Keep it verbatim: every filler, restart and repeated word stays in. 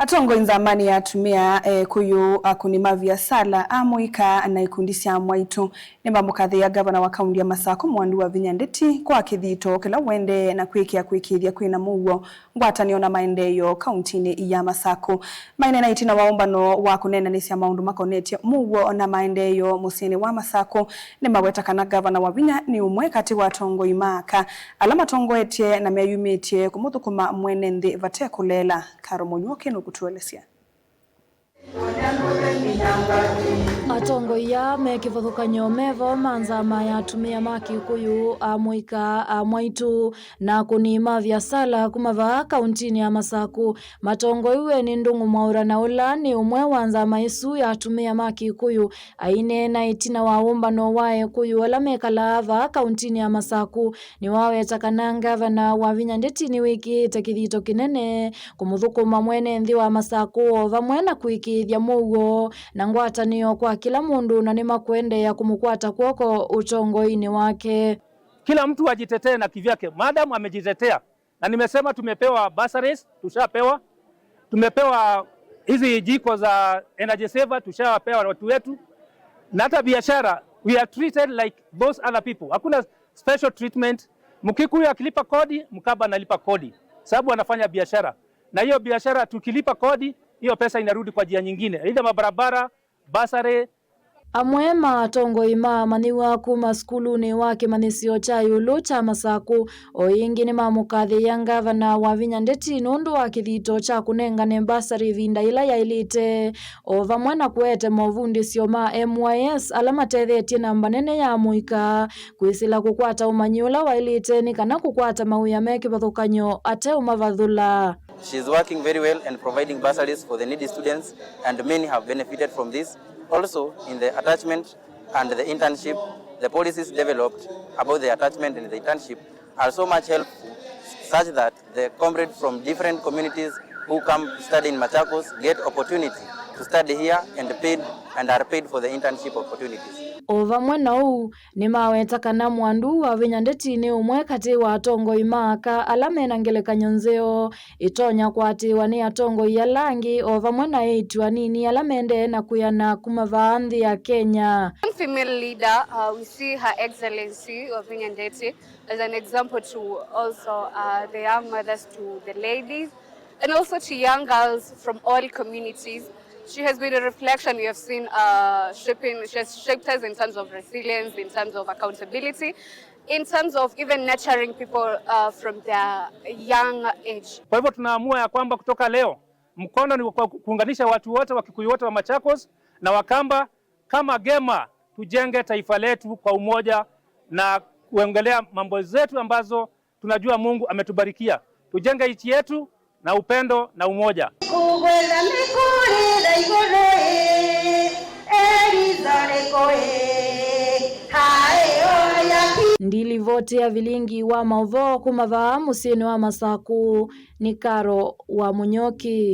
Atongoi nzamanĩ ya atumĩa, Ekũyũ, akũni ma viasala, amũika na ikundi sya mwaitũ nĩmamũkathĩĩa ngavana wa kaunti ya Masakũ, Mwandu Wavinya Ndeti, kwa kĩthito kĩla ũendee na kwĩkĩa kwĩkĩĩthya kwĩna mũuo, ngwatanĩo na maendeeo kauntinĩ ya Masakũ. Maineena ĩtina wa ũmbano wa kũneenanĩsya maũndũ makonetye mũuo na maendeeo mũsyĩnĩ wa Masakũ, nĩmaweta kana ngavana Wavinya nĩ ũmwe katĩ wa atongoi ma aka ala matongoetye na meyumĩtye kũmũthũkũma mwene nthĩ vate kũleela. Karo Mũnyuoki nũkũtũelesya. Atongoi aa me kĩvathũkany'o me vo ma nzama ya atumĩa ma Kĩkũyũ, amũika, amwaitũ, na akũni ma viasala kuma vaa kauntinĩ ya Masakũ. Matongoiw'e nĩ Ndũng'ũ Mwaũra, na ũla nĩ ũmwe wa nzama ĩsu ya atumĩa ma Kĩkũyũ, aineena ĩtina wa ũmbano wa Ekũyũ ala mekalaa vaa kauntinĩ ya Masakũ, nĩwaweta kana ngavana Wavinya Ndeti nĩwĩkĩĩte kĩthito kĩnene kũmũthũkũma mwene nthĩ wa Masakũ, o vamwe na kũĩkĩĩthya mũuo na ngwatanĩo kwa kĩla mũndũ, na nĩmakũendeea kũmũkwata kw'oko ũtongoinĩ wake. Kila mtu ajitetee na kivyake. Madam amejitetea. Na nimesema tumepewa bursaries, tushapewa. Tumepewa hizi jiko za energy saver, tushapewa watu wetu. Na hata biashara, we are treated like those other people. Hakuna special treatment. Mkikuyu akilipa kodi, Mkamba analipa kodi, sababu anafanya biashara. Na hiyo biashara tukilipa kodi, hiyo pesa inarudi kwa njia nyingine, either mabarabara, bursary. Amwe ma atongoi ma amanyĩw'a kuma sukulunĩ wa kĩmanyĩsyo kya ĩũlũ kya Masakũ o ĩngĩ nĩmamũkathĩĩa ngavana Wavinya Ndeti nũndũ wa kĩthito kya kũnengane mbasarĩ ĩvinda yĩla yaĩlĩte, o vamwe na kũete movundĩsyo ma M Y S ala matethetye namba nene ya amũika kwĩsĩla kũkwata ũmanyi ũla waĩlĩte nĩ kana kũkwata mawĩa me kĩvathũkany'o ateũmavathũla. She is working very well and providing bursaries for the needy students, and many have benefited from this. Also, in the attachment and the internship, the policies developed about the attachment and the internship are so much helpful, such that the comrades from different communities who come to study in Machakos get opportunity to study here and paid, and are paid for the internship opportunities. O vamwe na ũu, nĩmaweta kana Mwandu Wavinya Ndeti nĩ ũmwe katĩ wa atongoi ma aka ala mena ngelekany'o nzeo ĩtonya kũatĩĩwa nĩ atongoi ala angĩ, o vamwe na eĩtu anini ala mendee na kwĩana kuma vaa nthĩ ya Kenya. One female leader, uh, we see Her Excellency Wavinya Ndeti as an example to also, uh, the young mothers, to the ladies, and also to young girls from all communities. She has been a reflection we have seen, uh, shaping, she has shaped us in terms of resilience, in terms of accountability, in terms of even nurturing people, uh, from their young age. Kwa hivyo tunaamua ya kwamba kutoka leo mkono ni kwa kuunganisha watu wote, Wakikuyu wote wa Machakos na Wakamba, kama Gema, tujenge taifa letu kwa umoja na kuongelea mambo zetu ambazo tunajua Mungu ametubarikia. Tujenge nchi yetu na upendo na umoja. Kũgwetha mĩkũlĩla igũrũ ĩ, Eliza nĩkũ ĩ, haĩ oya ki. Ndilivoti ya vilingi wa maũvoo kuma vaa mũsyĩnĩ wa Masakũ nĩ Karo wa Mũnyoki.